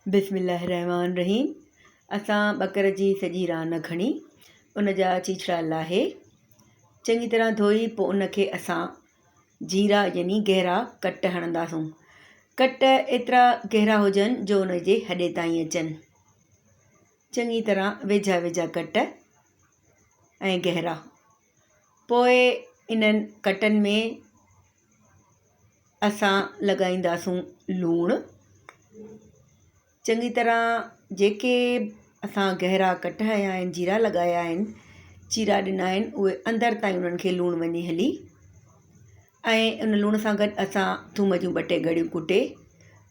بسم الله الرحمٰن الرحيم اسان ٻڪر جي سڄي ران کڻي ان جا چيچڙا لاهي چڱي طرح ڌوئي پوء ان کي اسان جيرا يعني گهرا ڪٽ هڻنداسون ڪٽ ايترا گهرا هجن جو ان جي هڏي تائين اچن چڱي طرح ويجها ويجها ڪٽ ۽ گهرا پوء انهن ڪٽن ۾ اسان لڳائينداسون لوڻ چڱي طرح جيڪي اسان گهرا ڪٽ هنيا آهن جيرا لڳايا آهن چيرا ڏنا آهن اهي اندر تائين انهن کي لوڻ وڃي هلي ۽ ان لوڻ سان گڏ اسان ٿوم جون ٻه ٽي ڳڙيون ڪٽي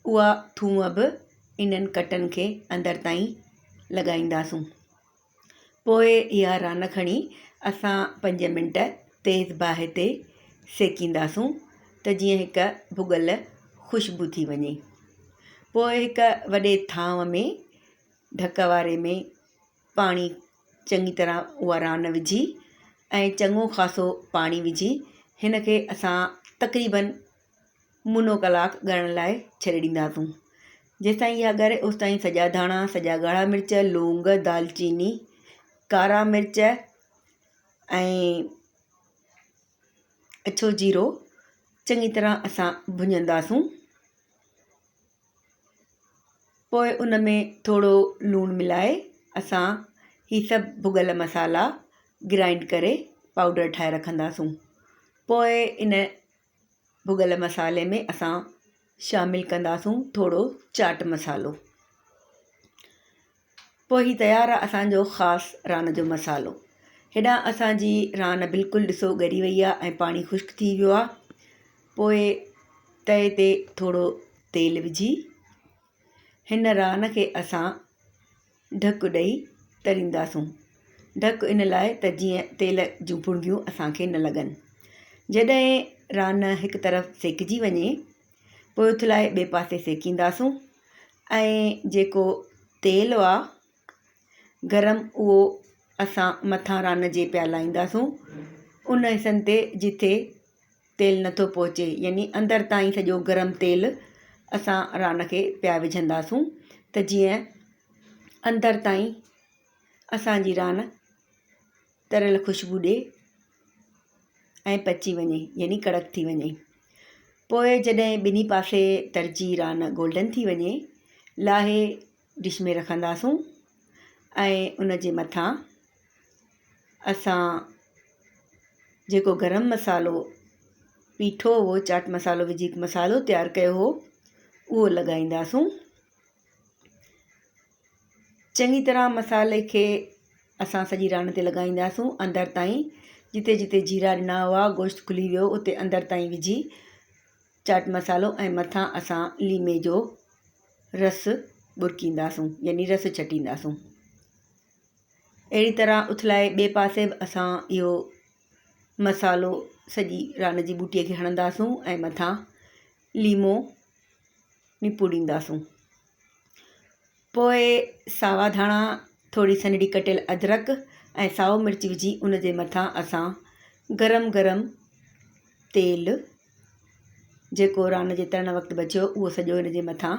اها ٿوم به انهن ڪٽن کي اندر تائين لڳائينداسون. پوء اها ران کڻي اسان پنج منٽ تيز باهه تي سيڪينداسون ته جيئن هڪ ڀڳل خوشبو ٿي وڃي. پوء هڪ وڏي ٿانو ۾ ڍڪ واري ۾ پاڻي چڱي طرح اها ران وجهي ۽ چڱو خاصو پاڻي وجهي هن کي اسان تقريبن منو ڪلاڪ ڳرڻ لاء ڇڏي ڏينداسون. جيستائين اها ڳري اوستائين سڄا ڌاڻا، سڄا ڳاڙها مرچ، لونگ، دالچيني، ڪارا مرچ ۽ اڇو جيرو چڱي طرح اسان ڀڃنداسون. پوء ان ۾ ٿورو لوڻ ملائي اسان هي سڀ ڀڳل مصالحا گرائينڊ ڪري پائوڊر ٺاهي رکنداسون. پوء ان ڀڳل مصالحي ۾ اسان شامل ڪنداسون ٿورو چاٽ مصالحو. پوء هي تيار آهي اسان جو خاص ران جو مصالحو. هيڏانهن اسان جي ران بلڪل ڏسو ڳري وئي آهي ۽ پاڻي خشڪ ٿي ويو آهي. پوء تئي تي ٿورو تيل وجهي هن ران کي اسان ڍڪ ڏئي ترينداسون. ڍڪ ان لاء ته جيئن تيل جون ڦڻگيون اسان کي نه لڳن. جڏهن ران هڪ طرف سيڪجي وڃي پوء اٿلائي ٻئي پاسي سيڪينداسون ۽ جيڪو تيل آ گرم اهو اسان مٿان ران جي پيا لائينداسون ان حصن تي جتي تيل نٿو پهچي يعني اندر تائين سڄو گرم تيل اسان ران کي پيا وجهنداسون ته جيئن اندر تائين اسان جي ران تريل خوشبو ڏي ۽ پچي وڃي يعني ڪڙڪ ٿي وڃي. پوء جڏهن ٻنهي پاسي ترجي ران گولڊن ٿي وڃي لاهي ڊش ۾ رکنداسون ۽ ان جي مٿان اسان جيڪو گرم مصالحو پيٺو هو چاٽ مصالحو وجهي هڪ مصالحو تيار ڪيو هو اهو لڳائينداسون. چڱي طرح مصالحي کي اسان سڄي ران تي لڳائينداسون اندر تائين جتي جتي جيرا ڏنا هئا گوشت کلي ويو اتي اندر تائين وجهي چاٽ مصالحو ۽ مٿان اسان ليمي جو رس ٻرڪينداسون يعني رس ڇٽينداسون. اهڙي طرح اٿلائي ٻئي پاسي به اسان اهو مصالحو سڄي ران جي ٻوٽي کي هڻنداسون ۽ مٿان ليمو نپوڙينداسون. پوء ساوا ڌاڻا، ٿوري سنهڙي ڪٽيل ادرڪ ۽ سائو مرچ وجهي ان جي مٿان اسان گرم گرم تيل جيڪو ران جي ترڻ وقت بچيو اهو سڄو ان جي مٿان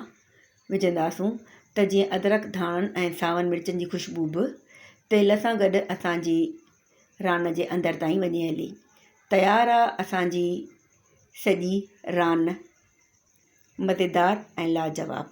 وجهنداسون ته جيئن ادرڪ، ڌاڻن ۽ ساون مرچن جي خوشبو به تيل سان گڏ اسان جي ران جي اندر تائين وڃي هلي. تيار آ اسان جي سڄي ران مزيدار ۽ لاجواب.